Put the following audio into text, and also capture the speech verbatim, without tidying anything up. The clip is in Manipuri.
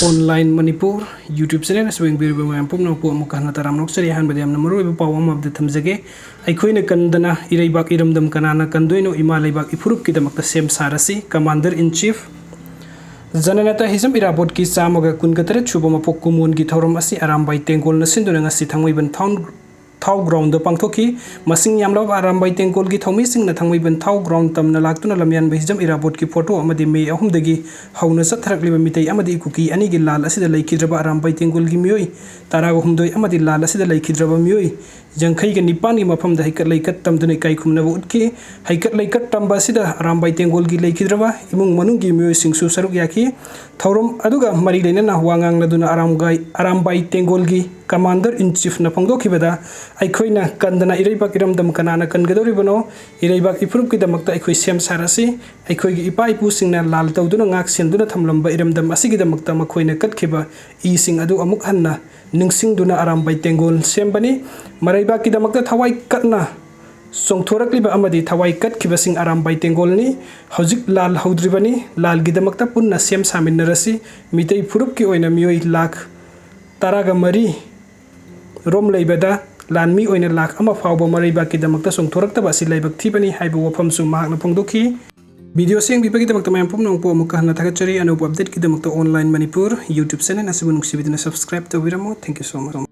Online Manipur YouTube channel ꯑꯁꯤꯕꯨ ꯌꯦꯡꯕꯤꯔꯤꯕ ꯃꯌꯥꯝ ꯄꯨꯝꯅꯃꯛꯄꯨ ꯑꯃꯨꯛꯀ ꯍꯟꯅ ꯇꯔꯥꯝꯅ ꯑꯣꯛꯆꯔꯤ꯫ ꯑꯍꯥꯟꯕꯗ ꯌꯥꯝꯅ ꯃꯔꯨꯑꯣꯏꯕ ꯄꯥꯎ ꯑꯃ ꯑꯃꯗ ꯊꯝꯖꯒꯦ꯫ ꯑꯩꯈꯣꯏꯅ ꯀꯟꯗꯅ ꯏꯔꯩꯕꯥꯛ ꯏꯔꯝꯗꯝ ꯀꯅꯥꯅ ꯀꯟꯗꯣꯏꯅꯣ? ꯏꯃꯥ ꯂꯩꯕꯥꯛ ꯏꯐꯨꯔꯨꯞꯀꯤꯗꯃꯛꯇ ꯁꯦꯝ ꯁꯥꯔꯁꯤ꯫ Commander in Chief꯫ ꯖꯅꯅꯇ ꯍꯤꯖꯝ ꯏꯔꯥꯕꯣꯠꯀꯤ ꯆꯥꯝꯃꯒ ꯀꯨꯟꯒ ꯇꯔꯦꯠ ꯁꯨꯕ ꯃꯄꯣꯛ ꯀꯨꯝꯑꯣꯟꯒꯤ ꯊꯧꯔꯝ ꯑꯁꯤ ꯑꯔꯥꯝꯕꯥꯏ ꯇꯦꯡꯒꯣꯜꯅ ꯁꯤꯟꯗꯨꯅ ꯉꯁꯤ ꯊꯥꯡꯃꯩꯕꯟ ꯊꯥꯎꯟ ꯊꯥꯎ ꯒ꯭ꯔꯥꯎꯟꯗ ꯄꯥꯡꯊꯣꯛꯈꯤ꯫ ꯃꯁꯤꯡ ꯌꯥꯝꯂꯕ ꯑꯔꯥꯝꯕꯥꯏ ꯇꯦꯡꯒꯣꯜꯒꯤ ꯊꯧꯃꯤꯁꯤꯡꯅ ꯊꯥꯡꯃꯩꯕꯟ ꯊꯥꯎ ꯒ꯭ꯔꯥꯎꯟ ꯇꯝꯅ ꯂꯥꯛꯇꯨꯅ ꯂꯝꯌꯥꯟꯕ ꯍꯤꯖꯝ ꯏꯔꯥꯕꯣꯠꯀꯤ ꯐꯣꯇꯣ ꯑꯃꯗꯤ ꯃꯦ ꯑꯍꯨꯝꯗꯒꯤ ꯍꯧꯅ ꯆꯠꯊꯔꯛꯂꯤꯕ ꯃꯤꯇꯩ ꯑꯃꯗꯤ ꯀꯨꯀꯤ ꯑꯅꯤꯒꯤ ꯂꯥꯜ ꯑꯁꯤꯗ ꯂꯩꯈꯤꯗ꯭ꯔꯕ ꯑꯔꯥꯝꯕꯥꯏ ꯇꯦꯡꯒꯣꯜꯒꯤ ꯃꯤꯑꯣꯏ ꯇꯔꯥꯒ ꯍꯨꯝꯗꯣꯏ ꯑꯃꯗꯤ ꯂꯥꯜ ꯑꯁꯤꯗ ꯂꯩꯈꯤꯗ꯭ꯔꯕ ꯃꯤꯑꯣꯏ ꯌꯥꯡꯈꯩꯒ ꯅꯤꯄꯥꯟꯒꯤ ꯃꯐꯝꯗ ꯍꯩꯀꯠ ꯂꯩꯀꯠ ꯇꯝꯗꯨꯅ ꯏꯀꯥꯏ ꯈꯨꯝꯅꯕ ꯎꯠꯈꯤ꯫ ꯍꯩꯀꯠ ꯂꯩꯀꯠ ꯇꯝꯕ ꯑꯁꯤꯗ ꯑꯔꯥꯝꯕꯥꯏ ꯇꯦꯡꯒꯣꯜꯒꯤ ꯂꯩꯈꯤꯗ꯭ꯔꯕ ꯏꯃꯨꯡ ꯃꯅꯨꯡꯒꯤ ꯃꯤꯑꯣꯏꯁꯤꯡꯁꯨ ꯁꯔꯨꯛ ꯌꯥꯈꯤ꯫ ꯊꯧꯔꯝ ꯑꯗꯨꯒ ꯃꯔꯤ ꯂꯩꯅꯅ ꯋꯥ ꯉꯥꯡꯂꯗꯨꯅ ꯑꯔꯥꯝꯒꯥꯏ-, ꯑꯔꯥꯝꯕꯥꯏ ꯇꯦꯡꯒꯣꯜꯒꯤ Commander in Chiefꯅ ꯐꯣꯡꯗꯣꯛꯈꯤꯕꯗ, ꯑꯩꯈꯣꯏꯅ ꯀꯟꯗꯅ ꯏꯔꯩꯕꯥꯛ ꯏꯔꯝꯗꯝ ꯀꯅꯥꯅ ꯀꯟꯒꯗꯧꯔꯤꯕꯅꯣ? ꯏꯔꯩꯕꯥꯛ ꯏꯐꯨꯔꯨꯞꯀꯤꯗꯃꯛꯇ ꯑꯩꯈꯣꯏ ꯁꯦꯝ ꯁꯥꯔꯁꯤ꯫ ꯑꯩꯈꯣꯏꯒꯤ ꯏꯄꯥ ꯏꯄꯨꯁꯤꯡꯅ ꯂꯥꯜ ꯇꯧꯗꯨꯅ ꯉꯥꯛ ꯁꯦꯟꯗꯨꯅ ꯊꯝꯂꯝꯕ ꯏꯔꯝꯗꯝ ꯑꯁꯤꯒꯤꯗꯃꯛꯇ ꯃꯈꯣꯏꯅ ꯀꯠꯈꯤꯕ ꯏꯁꯤꯡ ꯑꯗꯨ ꯑꯃꯨꯛ ꯍꯟꯅ ꯅꯤꯡꯁꯤꯡꯗꯨꯅ ꯑꯔꯥꯝꯕꯥꯏ ꯇꯦꯡꯒꯣꯜ ꯁꯦꯝꯕꯅꯤ꯫ ꯃꯔꯩꯕꯥꯛꯀꯤꯗꯃꯛꯇ ꯊꯋꯥꯏ ꯀꯠꯅ ꯆꯣꯡꯊꯣꯔꯛꯂꯤꯕ ꯑꯃꯗꯤ ꯊꯋꯥꯏ ꯀꯠꯈꯤꯕꯁꯤꯡ ꯑꯔꯥꯝꯕꯥꯏ ꯇꯦꯡꯒꯣꯜꯅꯤ꯫ ꯍꯧꯖꯤꯛ ꯂꯥꯜ ꯍꯧꯗ꯭ꯔꯤꯕꯅꯤ꯫ ꯂꯥꯜꯒꯤꯗꯃꯛꯇ ꯄꯨꯟꯅ ꯁꯦꯝ ꯁꯥꯃꯤꯟꯅꯔꯁꯤ꯫ ꯃꯤꯇꯩ ꯐꯨꯔꯨꯞꯀꯤ ꯑꯣꯏꯅ ꯃꯤꯑꯣꯏ ꯂꯥꯈ ꯇꯔꯥꯒ ꯃꯔꯤ ꯔꯣꯝ ꯂꯩꯕꯗ ꯂꯥꯟꯃꯤ ꯑꯣꯏꯅ ꯂꯥꯈ ꯑꯃ ꯐꯥꯎꯕ ꯃꯔꯩꯕꯥꯛꯀꯤꯗꯃꯛꯇ ꯆꯣꯡꯊꯣꯔꯛꯇꯕ ꯑꯁꯤ ꯂꯥꯏꯕꯛ ꯊꯤꯕꯅꯤ ꯍꯥꯏꯕ ꯋꯥꯐꯝꯁꯨ ꯃꯍꯥꯛꯅ ꯐꯣꯡꯗꯣꯛꯈꯤ꯫ Video ꯑꯁꯤ ꯌꯦꯡꯕꯤꯕꯒꯤꯗꯃꯛꯇ ꯃꯌꯥꯝ ꯄꯨꯝꯅꯃꯛꯄꯨ ꯑꯃꯨꯛꯀ ꯍꯟꯅ ꯊꯥꯒꯠꯆꯔꯤ꯫ ꯑꯅꯧꯕ updateꯀꯤꯗꯃꯛꯇ Online Manipur YouTube channel ꯑꯁꯤꯕꯨ ꯅꯨꯡꯁꯤꯕꯤꯗꯨꯅ subscribe ꯇꯧꯕꯤꯔꯝꯃꯨ꯫ Thank you so much꯫